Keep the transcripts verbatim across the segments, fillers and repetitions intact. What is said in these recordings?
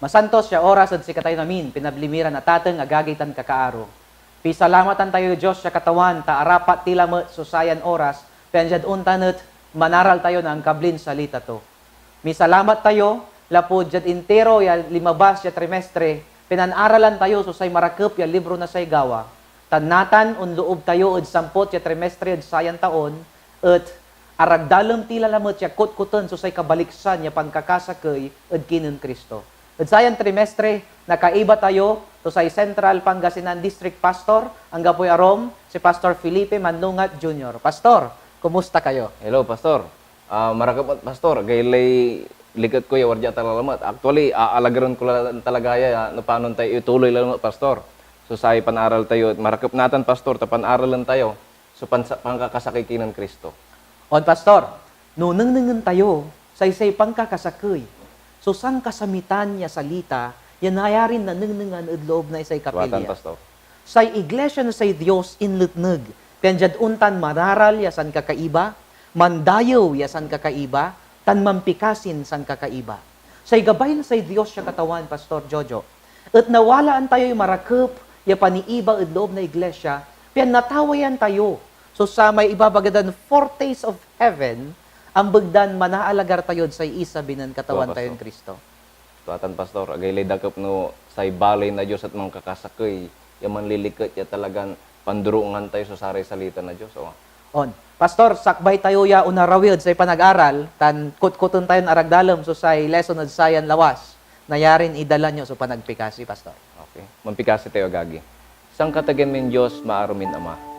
Masantos ya oras ed sikatayon amin, pinabli mi ran atateng, agagi, tan kakaaro. Pisalamatan tayoy Dios ya Katawan, ta arapat ti lamet so sayan oras, pian diad ontan et manaral tayo na angkablin salita to. Misalamat tayo, lapud diad intiro ya limabas ya trimestre, pinanaralan tayo so say marakep ya libro na say Gawa, tan natan onloob tayo ed sampot ya trimestre ed sayan taon, et aragdalem ti lalamet ya kotkoten so say kabaliksan ya pankakasakey ed kinen Cristo. Ed sayan trimestre, nakaiba tayo so say Central Pangasinan District Pastor, anggapoy arum, si Pastor Felipe Manlungat Junior. Pastor, kumusta kayo? Hello, Pastor. Ah, marakep met, Pastor. Agaylay liket ko ya wadya ta lalamet. Actually, aalagaren ko la talaga ya, ya no panon tayo ituloy lalamet, Pastor. So, say panaral tayo, marakep natan, Pastor, ta panaralen tayo so pansa-, pankakasakey kinen Cristo. On, Pastor, no nengnengen tayo, say, say pankakasakey so sankasamitan ya salita ya nayarin nanengnengan ed loob na isay kapilya. Tuatan, Pastor. Say iglesia na say Dios inletneg, pian diad ontan manaral ya sankakaiba, mandayew ya sankakaiba, tan mampikasin sankakaiba. Say gabay na say Dios ya Katawan, Pastor Jojo, et nawalaan tayoy marakep ya paniiba ed loob na iglesia, pian natawayan tayo so samay ibabaga dan foretaste of heaven, ambeg dan manaalagar tayod say isabi nen Katawan Tua, Pastor. tayon Cristo. Tuatan, Pastor, agaylay dakep no say baley na Dios et mankakasakey ya manliliket ya talagan pandorongan tayo so saray salita na Dios, o. On. Pastor, sakbay tayo ya onarawi ed say panag-aral, tan kotkoten tayon aragdalem so say lesson ed sayan lawas. Nayarin idala nyo so panagpikasi, Pastor. Okay. Mampikasi tayo, agagi. Sankatagean min Dios, maaro min Ama.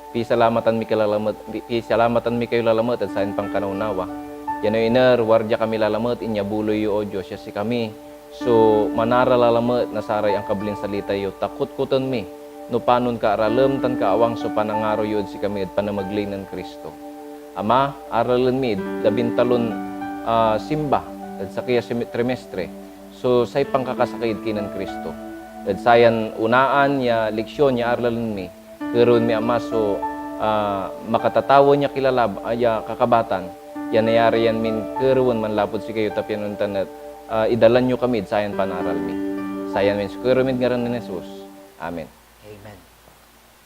Pisalamatan mi ka lalamet, pi-, pisalamatan mi kayo lalamet ed sayan pankanaunawa. Ya no iner, wardia kami lalamet, inyabuloy yo, O Dios, ya sikami so manaral lalamet na saray ankablin salita yo, ta kotkoten mi no panon kaaralem tan kaawang so panangaro yo ed sikami ed panamegley nen Cristo. Ama, aralen mi ed labintalon, ah, simba ed sakey a simi-, trimestre so say pankakasakey ed kinen Cristo. Ed sayan onaan ya leksion ya aralen mi, kerewen mi, Ama, so, ah, makatatawen ya kilala, ah, ya kakabatan ya nayarian min kerewen manlapud sikayo, ta pian ontan et, ah, idalan yo kami ed sayan panaral mi. Sayan min so kerew mid ngaran nen Jesus. Amen. Amen.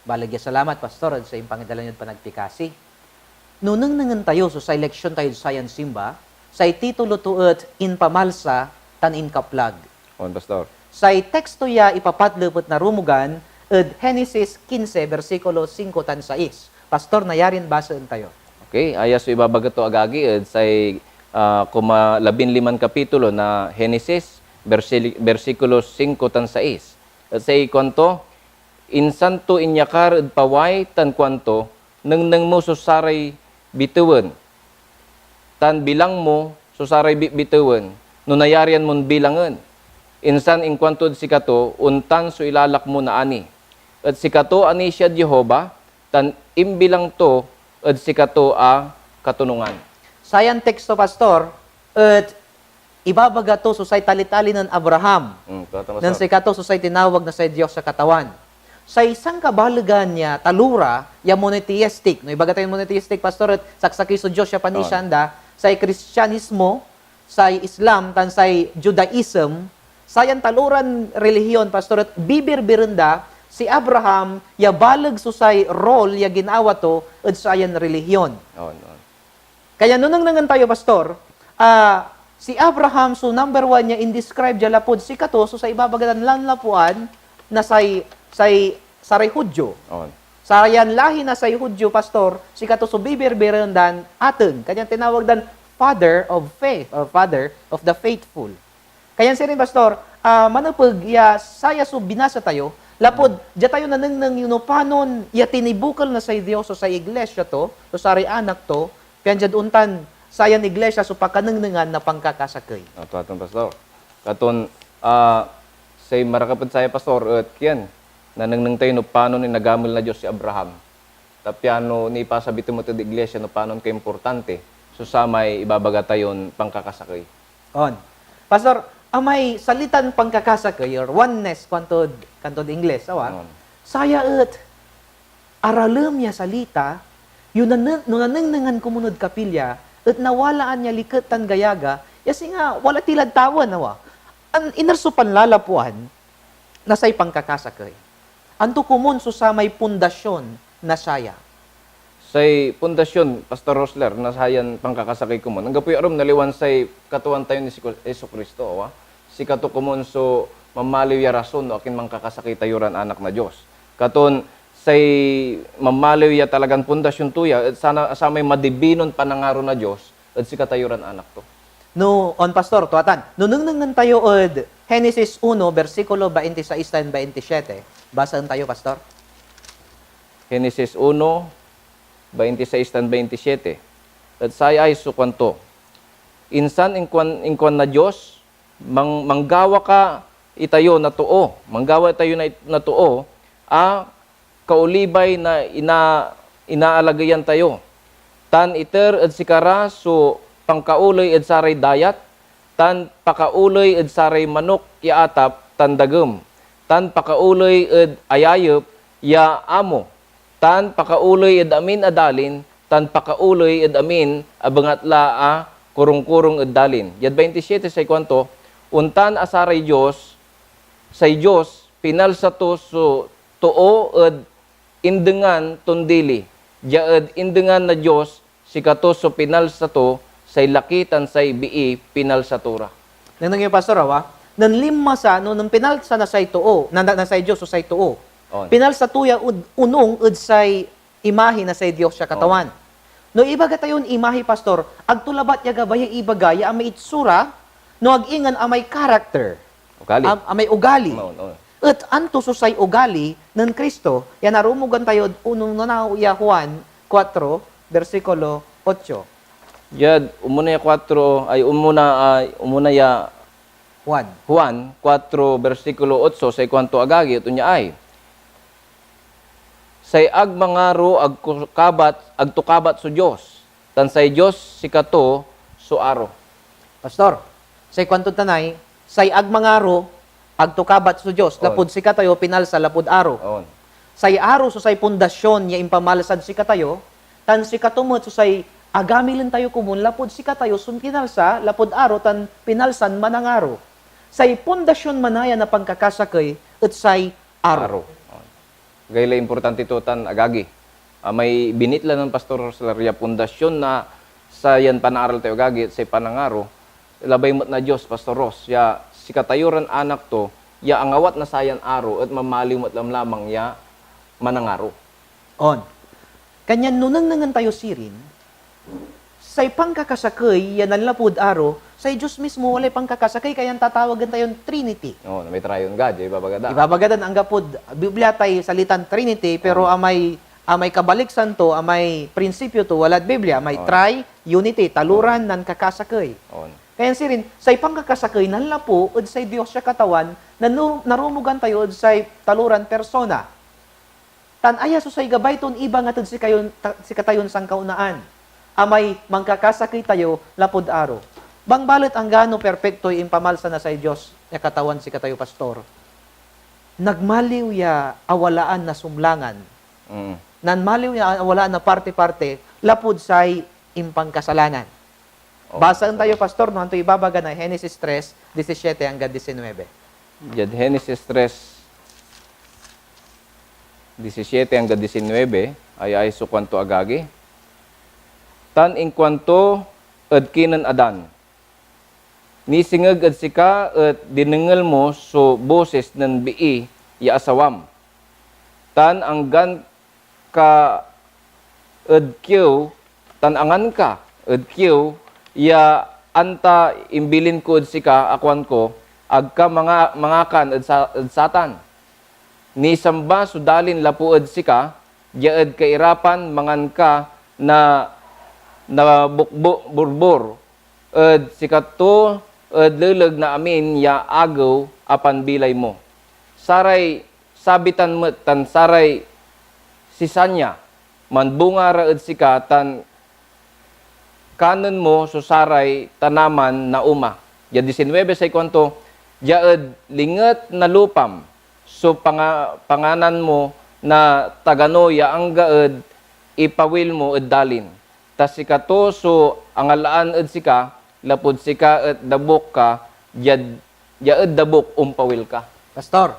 Baleg ya salamat, Pastor, ed say impangidala yod panagpikasi. No nengnengen tayo so say leksion tayod sayan simba, say titulo to et Inpamalsa tan Inkaplag. On, Pastor. Say teksto ya ipapatlep et narumogan ed Genesis kinse, bersikulo singko tan sais. Pastor, nayarin basaen tayo. Okay, aya so ibabaga to, agagi, ed say, ah, koma labinliman kapitulo na Genesis, bersil-, bersikulo singko tan sais. Et say kuanto, Insan to inyakar ed paway tan kuanto, "Nengneng mo so saray bitewen, tan bilang mo so saray bitbitewen no nayarian mon bilangen." Insan inkuantod sikato, "Ontan so ilalak mo naani." Et sikato anisiad Jehovah, tan imbilang to ed sikato a katonungan. Sayan teksto, Pastor, et ibabaga to so say talitali nen Abraham. Mm, tama, nen Pastor. Sikato so say tinawag na say Dios ya Katawan. Say sankabalegan ya talora ya monotheistic, no, ibaga tayon monotheistic, Pastor, et saksakey so Dios ya panisiaan da, say Kristianismo, say Islam, tan say Judaism, sayan taloran relihiyon, Pastor, et bibirbiren da si Abraham ya baleg so say role ya ginawa to ed sayan relihiyon. On, on. Kaya no nengnengen tayo, Pastor, ah, si Abraham so number one ya indescribe dia lapud sikato so say ibabaga dan lanlapuan na say, say, saray Judio. On. Sayan lahi na say Judio, Pastor, sikato so bibirbiren dan ateng. Kanian tinawag dan father of faith, or father of the faithful. Kanian sirin, Pastor, ah, manepeg ya saya so binasa tayo, lapud dia tayo nanengneng no panon ya tinibukel na say Dios so say iglesia to, so saray anak to, pian diad ontan sayan iglesia so pakanengnengan na pankakasakey. Ah, tua tan, Pastor. Katon, ah, say marakep ed saya, Pastor, et kian, nanengneng tayo no panon inagamel na Dios si Abraham. Ta piano nipasabi to met ed iglesia no panon kaimportante so samay ibabaga tayon pankakasakey. On. Pastor, amay salitan pankakasakey or oneness kuantod, kuantod Ingles, awa? On. Saya et aralem ya salita, yo nanen-, no nanengnengan komun ed kapilya, et nawalaan ya liket tan gayaga, ya singa wala ti lad tawen, awa? An iner so panlalapuan na say pankakasakey? Anto komun so samay pundasyon na saya? Say pundasyon, Pastor Rosler, na sayan pankakasakey komun, anggapoy arum, no aliwan say Katawan tayon Jesu-, Jesu-Cristo, awa? Sikato komun so mamaliw ya rason no akin mankakasakey tayo ran anak na Dios. Katon say mamaliw ya talagan pundasyon to ya, et sana, samay madibinon panangaro na Dios, ed sikatayo ran anak to. No, on, Pastor, tua tan. No nengnengen tayo ed Genesis uno, bersikulo twenty-six tan twenty-siete, basaen tayo, Pastor. Genesis uno, twenty-six tan twenty-siete. Et sayay so kuanto, Insan inkuan, inkuan na Dios, "Mang-, manggawa ka itayo na too, manggawa itayo na, na too a kaolibay na ina-, inaalageyan tayo, tan iter ed sikara so pankaoley ed saray dayat, tan pakaoley ed saray manok ya atap tan dagem, tan pakaoley ed ayayep ya amo, tan pakaoley ed amin a dalin, tan pakaoley ed amin a bengatla a korongkorong ed dalin." Diad twenty-siete say kuanto, Ontan a saray Dios, say Dios, pinalsa to so too ed indengan ton dili. Dia ed indengan na Dios, sikato so pinalsa to, say laki tan say bii pinalsa to ra. Nengneng yo, Pastor, awa? Nen linma sa, no, nen pinalsa na say too, na, na, na say Dios so say too. On. Pinalsa to ya ud-, onung ed say imahi na say Dios ya Katawan. On. No ibaga tayon imahi, Pastor, ag to labat ya gabay ya ibaga ya amay itsura, no ag ingen amay character. Ugali. Am-, amay ugali. On, on. Et anto so say ugali nen Cristo? Ya narumogan tayod onung na ya Juan kuatro, bersikulo otso. Diad umuna ya kuatro, ay, umuna, ay, umuna ya Juan. Juan kuatro, bersikulo otso, say kuanto, agagi, et onya ay, "Say ag mangaro, ag ko kabat, ag to kabat so Dios, tan say Dios sikato so aro." Pastor, say kuantod tanay, say ag mangaro, ag to kabat so Dios, On. lapud sikatayo pinalsa lapud aro. On. Say aro so say pundasyon ya impamalsad sikatayo, tan sikato met so say agamilen tayo komun lapud sikatayo so pinalsa lapud aro tan pinalsan manangaro. Say pundasyon manaya na pankakasakey et say aro. Aro. On. Gay lay importante to tan agagi. Amay binitla nen Pastor Rosler ya pundasyon na sayan panaaral tayo, agagi, et say panangaro, labay met na Dios, Pastor Ros, ya sikatayo ran anak to, ya angawat na sayan aro, et mamaliw met lamlamang ya manangaro. On. Kanyan no nengnengen tayo sirin, say pankakasakey ya nanlapud aro, say Dios mismo walay pankakasakey, kanyan tatawagen tayon Trinity. Oh, may triune God, ya ibabaga da. Ibabaga dan anggapod Biblia tay salitan Trinity, pero Oh. amay, amay kabaliksan to, amay prinsipyo to, walad Biblia, may Oh. tri-unity, taluran, Oh. nankakasakey. Oh. Kanyan sirin, say pankakasakey nanlapu ed say Dios ya Katawan, nanu-, narumogan tayo ed say taluran persona. Tan aya so say gabay ton ibangat ed sikayon, ta-, sikatayon sankaunaan, a may mankakasakey tayo lapud aro. Bangbalet anggano perpektoy impamalsa na say Dios ya Katawan sikatayo, Pastor, nagmaliw ya awalaan na sumlangan. Mm. Nanmaliw ya awalaan na parte-parte lapud say impankasalanan. Oh, Basaen tayo, salamat. Pastor, no anto ibabaga na Genesis tres, disisiete hanggan disinwebe. Diad Genesis tres, disisiete hanggan disinwebe, ay, ay so kuanto, agagi. Tan inkuanto ed kinen Adan, "Nisengeg ed sika et dinengel mo so bosis nen bii ya asawam, tan anggan ka ed kiew, tan angan ka ed kiew ya anta imbilin ko ed sika a kuanko, 'Ag ka manga-, mangakan ed sa-, ed satan.' Nisamba so dalin lapu ed sika, dia ed kairapan mangan ka na, na bukbo-, borbor ed sikato ed leleg na amin ya agew a panbilay mo. Saray sabitan met tan saray sisanya manbunga ra ed sika, tan kanen mo so saray tanaman na uma." Dia disinwebe say kuanto, "Dia ed linget na lupam so panga-, panganan mo na tagano ya angga ed ipawil mo ed dalin. Ta sikato so angalaan ed sika, lapud sika et dabuk ka diad dia ed dabok ompawil ka. Pastor,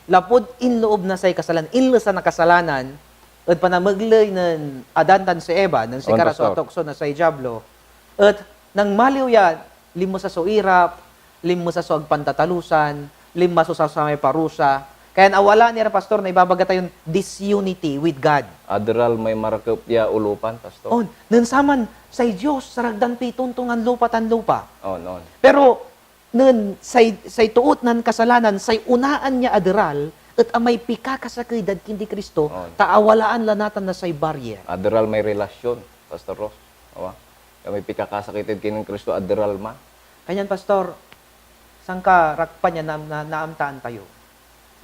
lapud inloob na say kasalan-, inlesan na kasalanan ed panamegley nen Adan tan si Eva, nen On, sikara so Pastor. Atukso na say Diablo, et nagmaliw ya linmesa so irap, linmesa so ag pantatalusan, linmesa so samay parusa. Kaya nawala ni ra, Pastor, na ibabaga tayon disunity with God. Aderal may marakep ya olupan, Pastor. On, nen saman, say Dios saragdan pitontongan lupa tan lupa. On, on. Pero nen say, say too et nankasalanan, say onaan ya aderal et amay pikakasakey dad kindi Cristo, On. ta awalaan la natan na say barrier. Aderal may relasyon, Pastor Ross. Awa? Amay pikakasakey tayod kinen Cristo, aderal man. Kanyan, Pastor, sankarakpan ya na, na, naamtaan tayo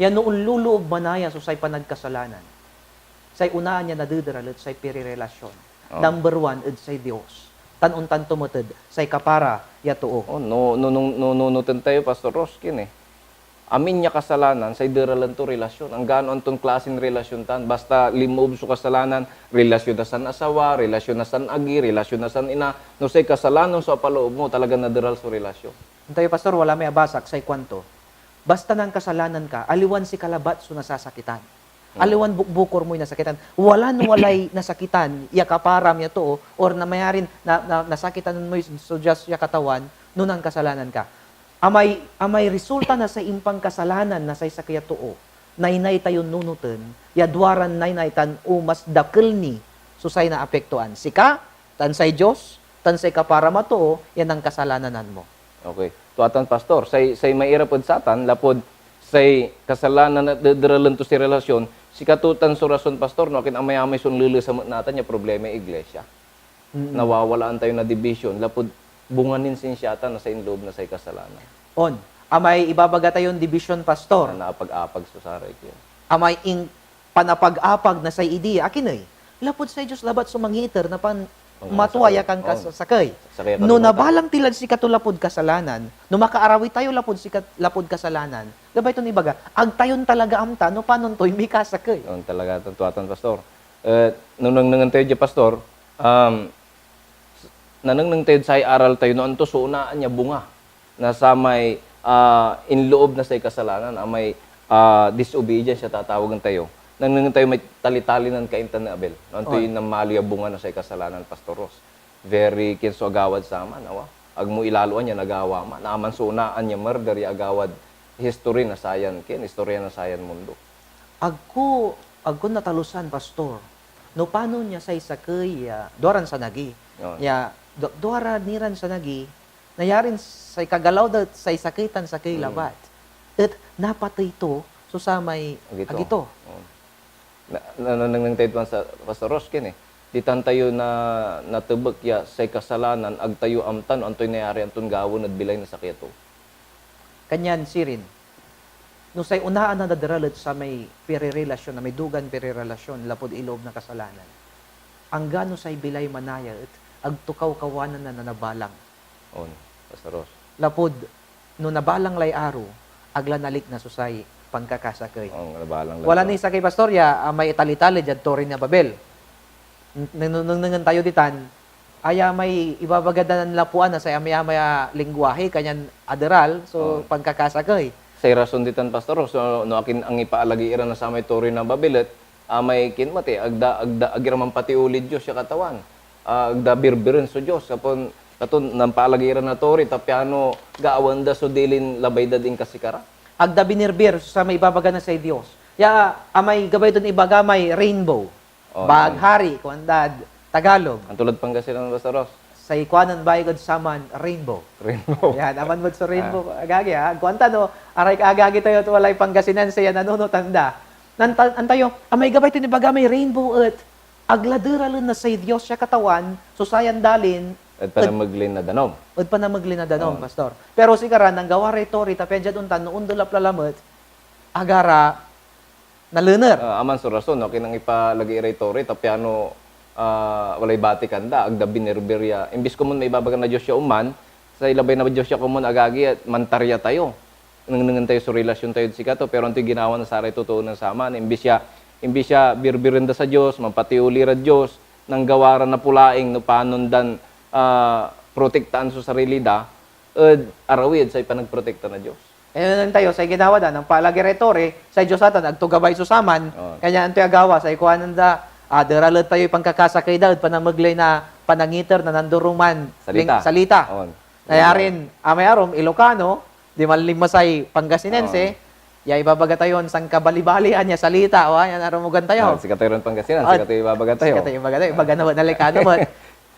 ya no onloloob manaya so say panagkasalanan, say onaan ya nadederal et say pirirelasyon. Oh. Number one ed say Dios, tan ontan to met ed say kapara ya too. Oh, no, no, no, no, nunoten tayo, Pastor Ross, ken eh. Amin ya kasalanan, say deralen to relasyon. Anggano anton klasin relasyon tan. Basta linmoob so kasalanan, relasyon na san asawa, relasyon na san agi, relasyon na san ina. No say kasalanan so apaloob mo, talaga naderal so relasyon. Antayo, Pastor, wala may abasak, say kuanto, "Basta nankasalanan ka, aliwan sika labat so nasasakitan." Hmm. Aliwan bukbukor moy nasakitan. Walan walay nasakitan ya kaparam ya too, or na mayarin na, na, nasakitan moy so Dios ya Katawan no nankasalanan ka. Amay, amay resulta na say impankasalanan na say sakey a too, naynay tayon nunoten ya duaran naynay tan o mas dakel ni so say naapektoan. Sika, tan say Dios, tan say kaparam a too ya nankasalanan mo. Okay. Tua tan, Pastor, say, say mairap ed satan, lapud say kasalanan et de-, deralen to say relasyon, sikato tan so rason, Pastor, no akin amayamay so onlelesa met natan ya problemay iglesia. Mm. Nawawalaan tayo na division, lapud bunga nin sinsiatan na say inloob na say kasalanan. On, amay ibabaga tayon division, Pastor. Na naapag-apag so saray kien. Amay in-, panapag-apag na say idea. Akin ey? Lapud say Dios labat so mangiiter na pan-, Ang matua ya sakey. Kankasakey. Oh. Sakey a No kanunotan. Nabalang ti lad sikato lapud kasalanan, no makaarawi tayo lapud sikat-, lapud kasalanan, gabay ton ibaga, ag tayon talaga amta no panon toy mikasakey. On talaga tan, tua tan, Pastor. Eh, no nengnengen tayo dia, Pastor, um, s-, nanengneng tayod say aral tayo no anto so onaan ya bunga na samay, ah, inloob na say kasalanan, amay, ah, disobedience ya tatawagen tayo. Nanengneng tayo may talitali nen Cain tan nen Abel. No antoy Oy. Nanmaliw a bunga na say kasalanan, Pastor Ross? Very kien so agawad saman, awa. Ag mo ilaloan ya nagawa man. Aman so onaan ya murder ya agawad history na sayan, kien, istorya na sayan mundo. Agko, agko natalusan, Pastor. No panon ya say sakey ya, duaran sanagi. Yun. Ya, du-, duara niran sanagi, nayarin say kagalaw da say sakey tan sakey Mm. labat. Et napatey to so samay Agito. Agito. Mm. Na, na, nanengneng tayo tuan sa, Pastor Ross, kien eh. Ditan tayo na, natebek ya say kasalanan, ag tayo amta no antoy nayari anton gawaen ed bilay na sakey a too. Kanyan sirin, no say onaan a naderal et samay pirirelasyon, amay dugan pirirelasyon lapud iloob na kasalanan, anggano say bilay manaya et ag to kawkawanan na nanabalang. On, Pastor Ross. Lapud no nabalang lay aro, ag la nalikna so say pankakasakey. On, nabalang lay Wala aro. Ni sakey, Pastor, ya, ah, may italitali diad Tori na Babel. N-, n-, n-, nengnengen tayo ditan, aya may ibabaga dan lapuan na say amayamay a lingwahe, kanyan aderal so On. Pankakasakey. Say rason ditan, Pastor, so, no akin angipaalagey ira na samay Tori na Babel et, amay kinmati, ag da, ag da, ag ira manpatiolid Dios ya Katawan. Ah, ag da birbiren so Dios. Kapon, katon nampaalagey ira na Tori, ta piano gawaen da so dilin labay dad inkasikara. Ag da binirbir so samay ibabaga na say Dios. Ya, amay gabay ton ibaga may rainbow. Oh, Baghari, kuandad Tagalog. Anto lad Pangasinan, Pastor Ross? Say kuanen bayag ed saman, rainbow. Rainbow. Yan, aman met so rainbow, Ah. agagi, ah. Kuan ta, no, aray ka agagi tayo, et walay Pangasinan, saya nanunot, anda. Nanta-, antayo, amay gabay ton ibaga may rainbow et ag la deralen na say Dios ya Katawan so sayan dalin Ed panamegley na danum. Ed panamegley na danum, Oh. Pastor. Pero sikara, nanggawa ray Tori, ta pian diad ontan, no ondelap la lamet, agara nalener. Ah, aman so rason, no, akin angipalagey iray Tori, ta piano, ah, walay batikan da, ag da binirbir ya. Imbis komon maibabaga na Dios ya oman, say labay na Dios ya komon, agagi, et mantarya tayo. Nengnengen tayo so relasyon tayod sikato, pero antoy ginawa na saray totoo nen saman? Imbis ya, imbis ya birbiren da sa Dios, manpatioli rad Dios, nanggawa ra na pulaing no panon dan, ah, protektaan so sarili da, ed arawi ed say panagprotekta na Dios. Kaya tayo, say ginawa da, nampaalagey ray tore, say Dios atan, agto gabay so saman, Oo. kanya antoy agawa, say kuanen da, ah, deralet tayoy pankakasakey da ed panamegley na panangiter na nandoroman Salita. ling-, salita. On. Nayarin, amay arum, Ilocano, di man linma say Pangasinense, Oo. ya ibabaga tayon sankabalibalian ya salita, wa, yan arum ogan tayo. Ah, sikatayo ran Pangasinan, Ah, sikatayo ibabaga tayo. sikatayo ibaga tayo. Ibaga na met na Ilocano met.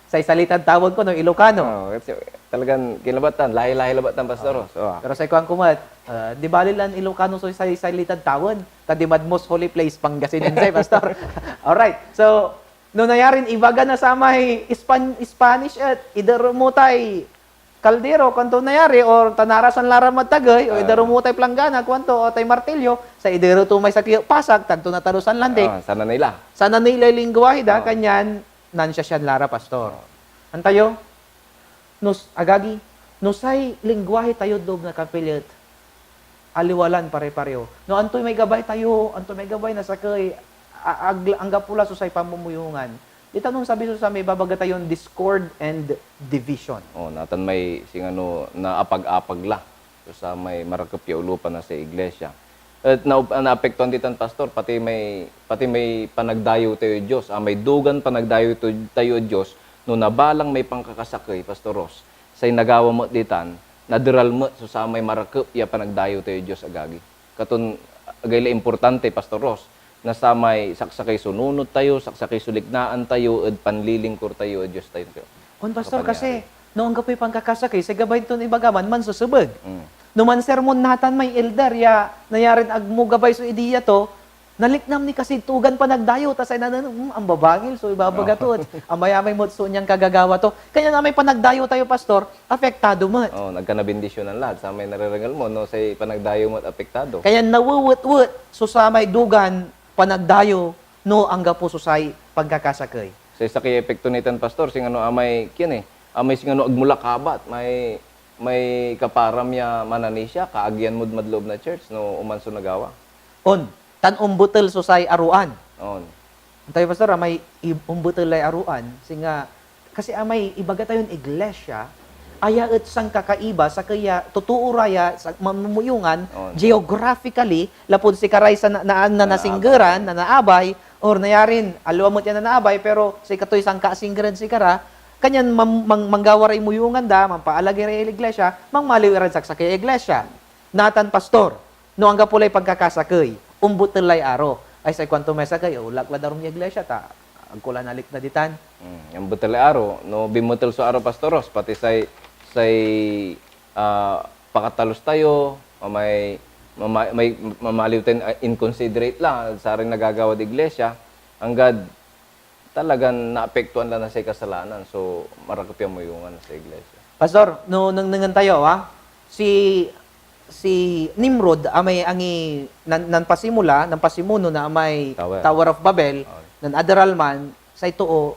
Say salitan tawen ko, no, Ilocano. Oo, kasi talagan kinlabatan, lahi-lahi labatan, Pastor Ros. Oo. Pero say kuan ko met, ah, di bali lan Ilocano so say salitan tawen, ta di mad most holy place, Pangasinense, Pastor. Alright. So, no nayarin ibaga na samay Ispan-, Spanish et, idero mo tay kaldero, kuanto nayari, or ta narasan la ra mad tagey, o Ah. idero mo tay planggana, kuanto, o tay martilyo, say idero to may sakey a pasak, tagto natalusan lanti. Ah, sana nila. Sana nilay lingwahe da, Ah. kanyan nansiasian la ra, Pastor. Antayo, no s-, agagi, no say lingwahe tayod loob na kapilet, aliwa lan pare-pareho. No antoy may gabay tayo, antoy may gabay na sakey, a-, ag-, anggapo la so say pamumuyungan. Di ta onsabi so samay ibabaga tayon discord and division. Oh, natan may singano naapag-apag la so samay marakep ya olupan na say iglesia. Et na-, naapektuan ditan, Pastor, pati may, pati may panagdayew tayo Dios, ah, may dugan panagdayew to-, tayo Dios, no nabalang may pankakasakey, Pastor Ros, say nagawa met ditan, naderal met so samay marakep ya panagdayew tayo Dios, agagi. Katon, agay la importante, Pastor Ros, na samay saksakey so nunot tayo, saksakey so liknaan tayo ed panlilingkur tayo ed Dios tayo. On, Pastor, Kapangyarihan. Kasi no anggapoy pankakasakey, say gabay ton ibaga man, mansesebeg. Mm. No mansermon natan may elder ya nayarin agmo gabay so ideya to, naliknam ni kasi tugan panagdayew, ta say nanen, hmm, ambabangil so ibabaga to, et amayamay met so onyang kagagawa to. Kanya na may panagdayew tayo, Pastor, apektado met. Oh, nagkanabindisyonan lahat. Samay narerengel mo, no, say panagdayew met apektado. Kaya nawewetwet so samay dugan panagdayew no anggapo so say pankakasakey. Say sakey ya epekto nitan, Pastor, singano amay kien eh, amay singano agmo la kabat, may, may kaparam ya mananisia, kaagian mod mad loob na church no oman so nagawa. On, tan ombetel so say aroan. On. Tayo, Pastor, amay i-, ombetel lay aroan, singa, kasi amay ibaga tayon iglesia, aya et sankakaiba, sakey ya totoo ra ya sa-, mamumuyungan, On. geographically, lapud sikaray sa na-, naan na Ah, nasingeran, abay. na naabay, or nayarin, aliwa met ya nanaabay, pero sikatoy sankaasingger ed sikara, kanyan mam-, mang-, manggawa ray muyungan da, mampaalagey ray iglesia, mangmaliw irad saksakey a iglesia. Natan, Pastor, no anggapo lay pankakasakey, ombetel lay aro. Ay, say kuanto may sakey, "Olak lad arum ya iglesia, ta agko la nalikna ditan." Hmm, ombetel lay aro, no, binmetel so aro, Pastor Ros, pati say, say, ah, pakatalus tayo, mamay, mama-, may, mamaliw tayon, ah, inconsiderate la saray nagagawad iglesia, anggad talagan naapektuan la na say kasalanan, so marakep ya muyungan na say iglesia. Pastor, no nengnengen tayo, ah, si, si Nimrod, amay angi-, nan-, nanpasimula, nanpasimuno na amay Tower. Tower of Babel, Oo. nan aderal man, say too,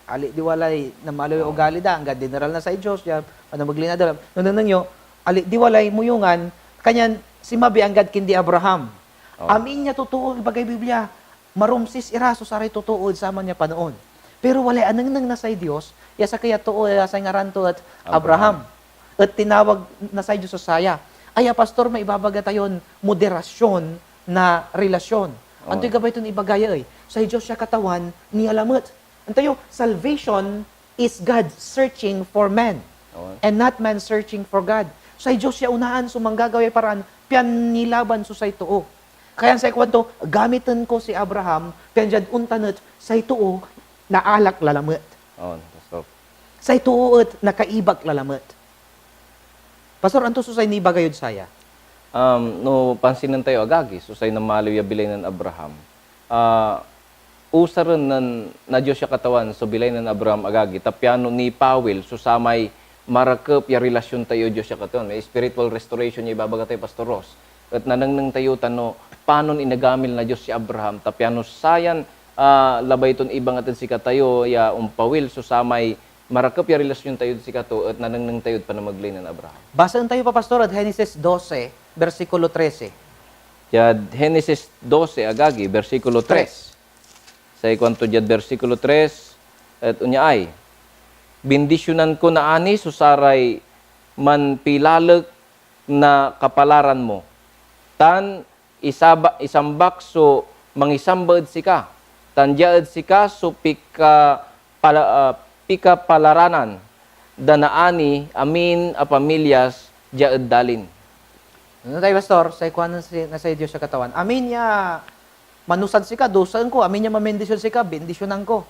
ali di walay namaliw ya Oo. ugali da, anggad dineral na say Dios, ya panamegley na aderal. No nengneng yo, ali di walay muyungan, kanyan sinmabi anggad kindi Abraham. Oo. Amin ya totoo, ibagay Biblia, marumsis ira so saray totoo ed saman ya panaon. Pero walay anengneng na say Dios, ya sakey a too ya say ngaran to et Abraham. Abraham. Et tinawag na say Dios ed saya. Aya, Pastor, may ibabaga tayon moderasyon na relasyon. Antoy Oo. gabay ton ibaga ya ey? Say Dios ya Katawan, nialamet. Antayo, salvation is God searching for man, Oo. and not man searching for God. Say Dios ya onaan so manggagaway paraan, pian nilaban so say too. Kayan say kuanto, "Gamiten ko si Abraham, pian diad ontan et say too naalak la lamet." On, Pastor. Say too et nakaibak la lamet. Pastor, anto so say nibaga yod saya? Um, no pansinen tayo, agagi, so say namaliw ya bilay nen Abraham, ah, usaren nen, na Dios ya Katawan so bilay nen Abraham, agagi, ta piano nipawil so samay marakep ya relasyon tayo ed Dios ya Katawan. May spiritual restoration ya ibabaga tayo, Pastor Ros. Et nanengneng tayo ta no panon inagamil na Dios si Abraham, ta piano sayan, ah, labay ton ibangat ed sikatayo ya ompawil so samay marakep ya relasyon tayod sikato et nanengneng tayod panamegley nen Abraham. Basaen tayo pa, Pastor, ed Genesis dose, bersikulo trese. Diad Genesis dose, agagi, bersikulo tres. Say kuanto diad bersikulo tres, et onya ay, "Bindisyonan ko naani so saray manpilalek na kapalaran mo, tan isaba-, isambak so mangisamba ed sika, tan dia ed sika so pika-, pala-, ah, pikapalaranan da naani amin a pamilyas dia ed dalin. Ano tayo, Pastor? Say kuanen si, na say Dios ya Katawan, amin ya manusad sika, dusaen ko. Amin ya mamendisyon sika, bendisyonan ko.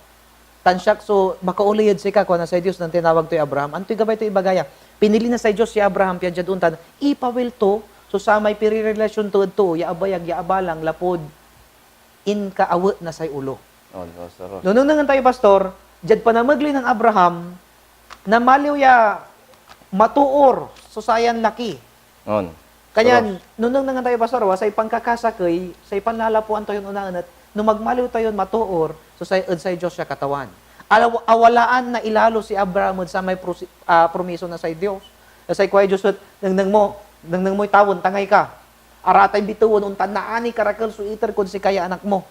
Tan siak so makaoley ed sika, kuan na say Dios nen tinawag toy Abraham. Antoy gabay to ibaga ya? Pinili na say Dios si Abraham, pian diad ontan, ipawil to so samay pirirelasyon to ed too ya abayag ya abalang lapud inkaawet na say olo. Oh, Pastor Ros. No nengnengen tayo, Pastor, diad panamegley nen Abraham, namaliw ya matoor so sayan laki. On. Kanyan, Pastor Ros, no nengnengen tayo, Pastor, wa, say pankakasakey, say panlalapuan tayon onaen et no magmaliw tayon matoor so say, ed say Dios ya Katawan. Alaw-, awalaan na ilalo si Abraham ed samay prosi-, ah, promiso na say Dios. Na say kuay Dios et, "Nengneng mo, nengneng moy tawen, tangay ka. Aratay bitewen, ontan naani karakel so iter kod sika ya anak mo."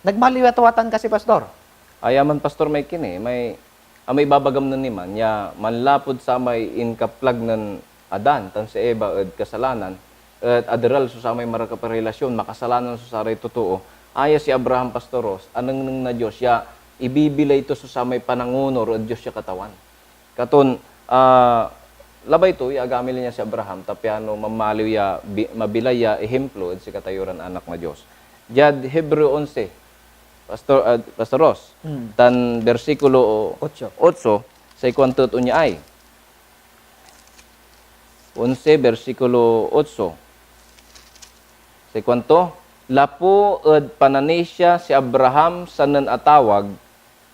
Nagmaliw a tuatan kasi, Pastor. Aya man, Pastor, may kine, may, amay ibabagam nen iman ya manlapud samay inkaplag nen Adan tan si Eva ed kasalanan, et aderal so samay marakep a relasyon, makasalanan so saray totoo. Aya si Abraham, Pastor Ros, anengneng na Dios ya ibibilay to so samay panangonur ed Dios ya Katawan. Katon, ah, labay to ya agamil nia si Abraham, ta piano mamaliw ya bi-, mabilay ya ehemplo ed sikatayo ran anak na Dios. Diad Hebreo onse, Pastor, ah, Pastor Ros, Hmm. tan bersikulo Otso. otso, say kuanto et onyay. Onse, bersikulo otso. Say kuanto, "Lapu ed pananisia si Abraham sanen atawag,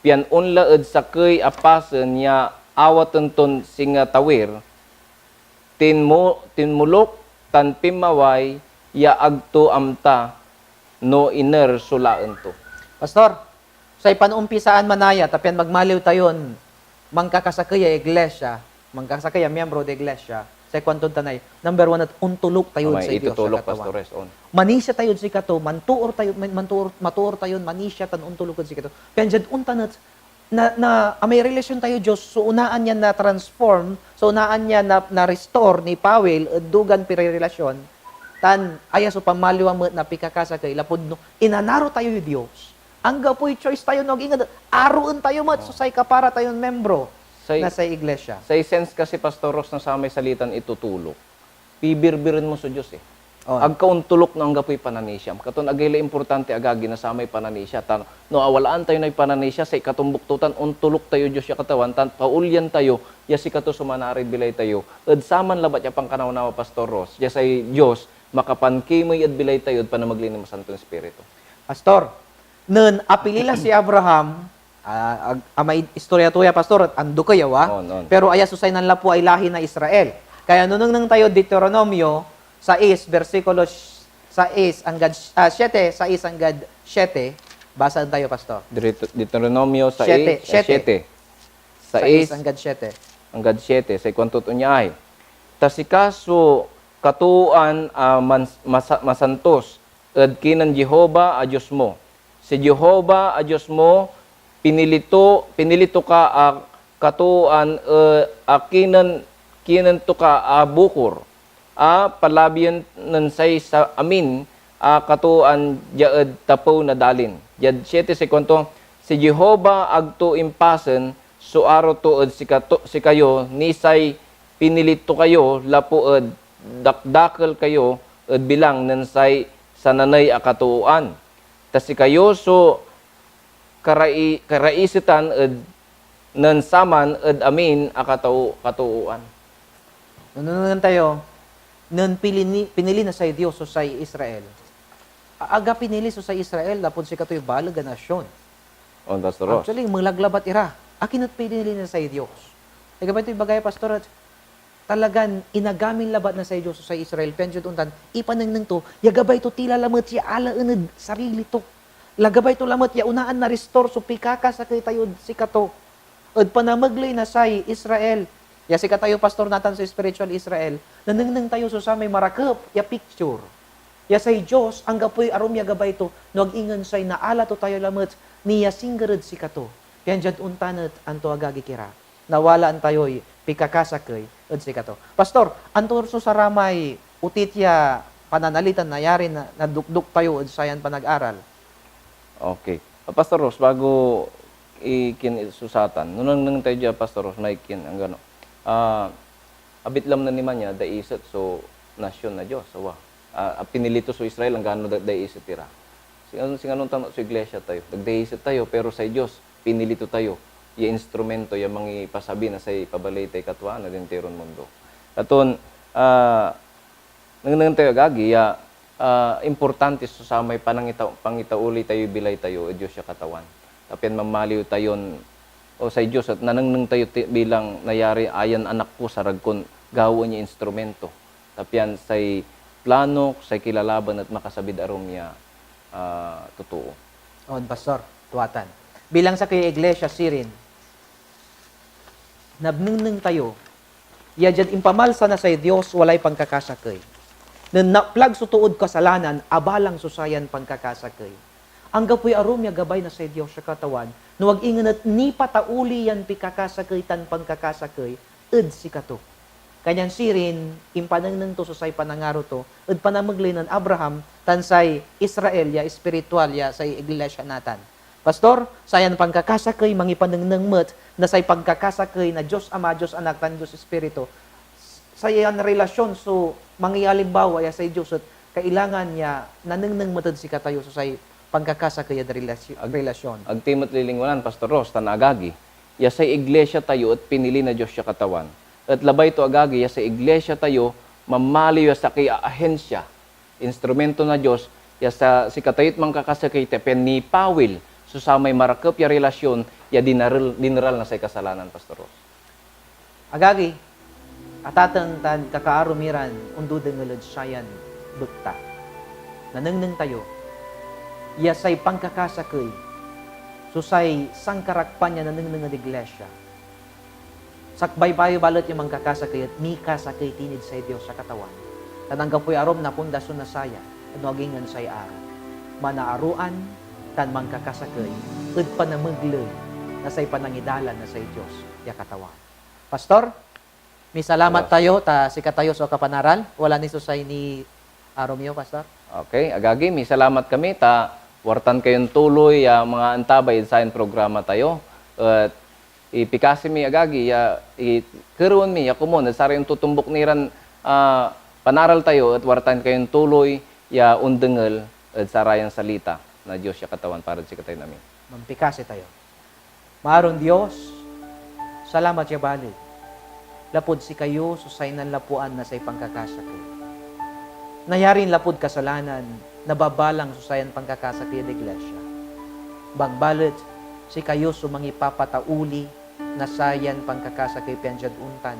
pian onla ed sakey a pasen ya awaten ton singa tawir, tinmo-, tinmoluk tan pinmaway ya ag to amta no iner so laen to." Pastor, say panumpisaan manaya, ta pian magmaliw tayon mankakasakey ya iglesia, mankakasakey ya miembro de iglesia, say kuantod tanay, number one et ontoluk tayod Amay say Dios a itutulok, Katawan. Pastores, on. Manisia tayod sikato, mantoor tayo, man-, mantoor, matoor tayon manisia tan ontoluk ed sikato. Pian diad ontan et, na, na, amay relasyon tayo Dios, so onaan ya na-transform, so onaan ya na, na-restore, nipawil ed dugan pirirelasyon, tan aya so pamaliw a met na pikakasakey, lapud no inanaro tayoy Dios. Anggapoy choice tayo no ag ingen aroen tayo met so say kapara tayon membro Say, na say iglesia. Say sense kasi, Pastor Ros, na samay salitan itutulok, pibirbiren mo so Dios, eh. On. Ag ka ontoluk no anggapoy pananisiam. Katon agay la importante, agagi, na samay pananisia. Tan no awalaan tayo nay pananisia, say ikatumbok to tan ontoluk tayo Dios ya Katawan, tan paolyan tayo ya sikato so manarid bilay tayo. Ed saman labat ya pankanawnawa, Pastor Ros, ya say Dios makapankimey ed bilay tayo ed panamegley na Masanton Espiritu. Pastor, nen apili la si Abraham, ah, ag-, amay istorya to ya, Pastor, et andokey, awa? On, on. Pero aya so say nanlapuay lahi na Israel. Kaya no nengneng tayo Deuteronomio sais, bersikulo sais anggad, ah, siete, sais anggad siete, basaen tayo, Pastor. Deuter-, Deuteronomio sais, Siete, ah, siete. siete. Sais Sais anggad siete. anggad siete. Say kuanto to niay, "Ta sika so katooan a mans-, masa-, masantos ed kinen Jehovah a Dios mo. Si Jehovah a Dios mo, pinili to, pinili to ka a katooan, eh, a kinen, kinen to ka a bukor, a palabien nen say sa-, amin a katooan dia ed tapew na dalin." Diad siete say kuanto, "Si Jehovah ag to impasen so aro to ed sikato, sikayo, ni say pinili to kayo lapu ed dakdakel kayo ed bilang nen say sananey a katooan. Ta sikayo so karai-, karaisetan ed nen saman ed amin a katoo-, katooan." Nunengnengen tayo, nen pilini-, pinili na say Dios so say Israel. A-, aga pinili so say Israel lapud sikatoy baleg a nasion. On, Pastor Ros. Actually, melag labat ira. Akin et pinili na say Dios? Ay, gabay toy ibagay, Pastor, et talagan inagamil labat na say Dios so say Israel, pian diad ontan, ipanengneng to ya gabay to tila lamet ya alaen ed sarili to. Lagabay to lamet ya onaan na-restore so pikakasakey tayod sikato ed panamegley na say Israel. Ya sikatayo, Pastor, natan so spiritual Israel, nanengneng tayo so samay marakep ya picture ya say Dios, anggapoy arum ya gabay to, no ag ingen say naala to tayo lamet ni asingger ed sikato. Pian diad ontan et, anto, agagi, kira? Nawalaan tayoy pikakasakey ed sikato. Pastor, anto so saramay otit ya pananalitan nayari na nadokdok tayo ed sayan panag-aral? Okay. Ah, Pastor Ros, bago ikin so satan, no nengneng tayo dia, Pastor Ros, may kin-, anggano, ah, abitlam na ni man ya, daiset so nasion na Dios, awa. Ah, ah, pinili to so Israel, anggano da-, daiset ira. Singa-, singanon tan so iglesia tayo. Dagdaiset tayo, pero say Dios, pinili to tayo ya instrumento ya mangipasabi na say pabaley tay katwaan ed intiron mundo. Katon, ah, nengnengen tayo, agagi, ya, ah, importante so samay panangita-, pangitauli tayoy bilay tayo ed Dios ya Katawan. Ta pian mamaliw tayon, o say Dios et nanengneng tayo ti, bilang nayari ayan anak ko, sarag kon gawaen ya instrumento. Ta pian say plano, say kilalaban et makasabid arum ya, ah, totoo. On, Pastor, tuatan. Bilang sakey ya iglesia sirin, nabnengneng tayo ya diad impamalsa na say Dios walay pankakasakey. Nen naplag so tood kasalanan, abalang so sayan pankakasakey. Anggapoy arum ya gabay na say Dios ya Katawan, no ag ingen et nipatauli yan pikakasakey tan pankakasakey ed sikato. Kanyan sirin, impanengneng to so say panangaro to ed panamegley nen Abraham tan say Israel ya espiritual ya say iglesia natan. Pastor, sayan pankakasakey mangipanengneng met na say pankakasakey na Dios Ama, Dios Anak, tan Dios Espiritu. Sayan relasyon so mangialimbawa ya say Dios et kailangan ya nanengneng met ed sikatayo so say pankakasakey ed relasy-, Ag-, relasyon. Agti met lilingwanan, Pastor Ros, tan agagi, ya say iglesia tayo et pinili na Dios ya Katawan. Et labay to, agagi, ya say iglesia tayo mamaliw ya sakey a ahensia, instrumento na Dios, ya sa sikatayo't mankakasakey ta pian nipawil so samay marakep ya relasyon ya dinarel-, dineral na say kasalanan, Pastor Ros. Agagi, atateng tan kakaaro mi ran ondudengel ed sayan bekta. Nanengneng tayo ya say pankakasakey so say sankarakpan ya nanengneng ed iglesia. Sakbay bayo balet ya mankakasakey et mikasakey ti nid say Dios a Katawan, tan anggapoy arum na pundasion na saya, no ag ingen say aro. Manaaroan tan mankakasakey ed panamegley na say panangidalan na say Dios ya Katawan. Pastor, misalamat Hello. tayo ta sikatayo so kapanaral. Wala ni so say ni arum yo, Pastor? Okay, agagi, misalamat kami ta wartan kayon tuloy ya mga antabay ed sayan programa tayo. Et ipikasi mi, agagi, ya ikerewen mi ya komun ed saray ontotombok ni ran, ah, panaral tayo, et wartan kayon tuloy ya ondengel ed sarayan salita na Dios ya Katawan para ed sikatayon amin. Mampikasi tayo. Maaron Dios, salamat ya baleg lapud sikayo so say nanlapuan na say pankakasakey. Nayarin lapud kasalanan, nababalang so sayan pankakasakey ed iglesia. Bangbalet, sikayo so mangipapatauli na sayan pankakasakey pian diad ontan,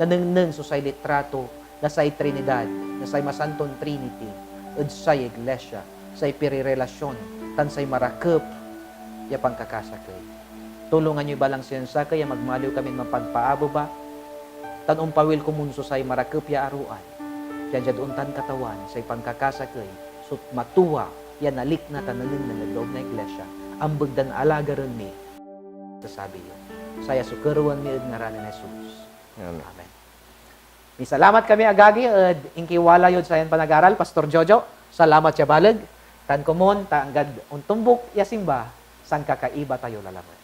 nanengneng so say litrato na say Trinidad, na say Masanton Trinity, ed say iglesia, say pirirelasyon, tan say marakep ya pankakasakey. Tulongan yoy balang siyan sakey ya magmaliw kamin manpagpaabeba, tan ompawil komun so say marakep ya aroan, pian diad ontan, Katawan, say pankakasakey so matua ya nalikna tan nanengneng ed loob na iglesia, ambeg dan alagaren mi, sasabi yo. Saya so kerewen mi ed ngaran nen Jesus. Amen. Amen. Misalamat kami, agagi, ed inkiwala yod sayan panagaral, Pastor Jojo. Salamat ya baleg. Tan komun, ta anggad ontombok ya simba, sankakaiba tayo lalamet.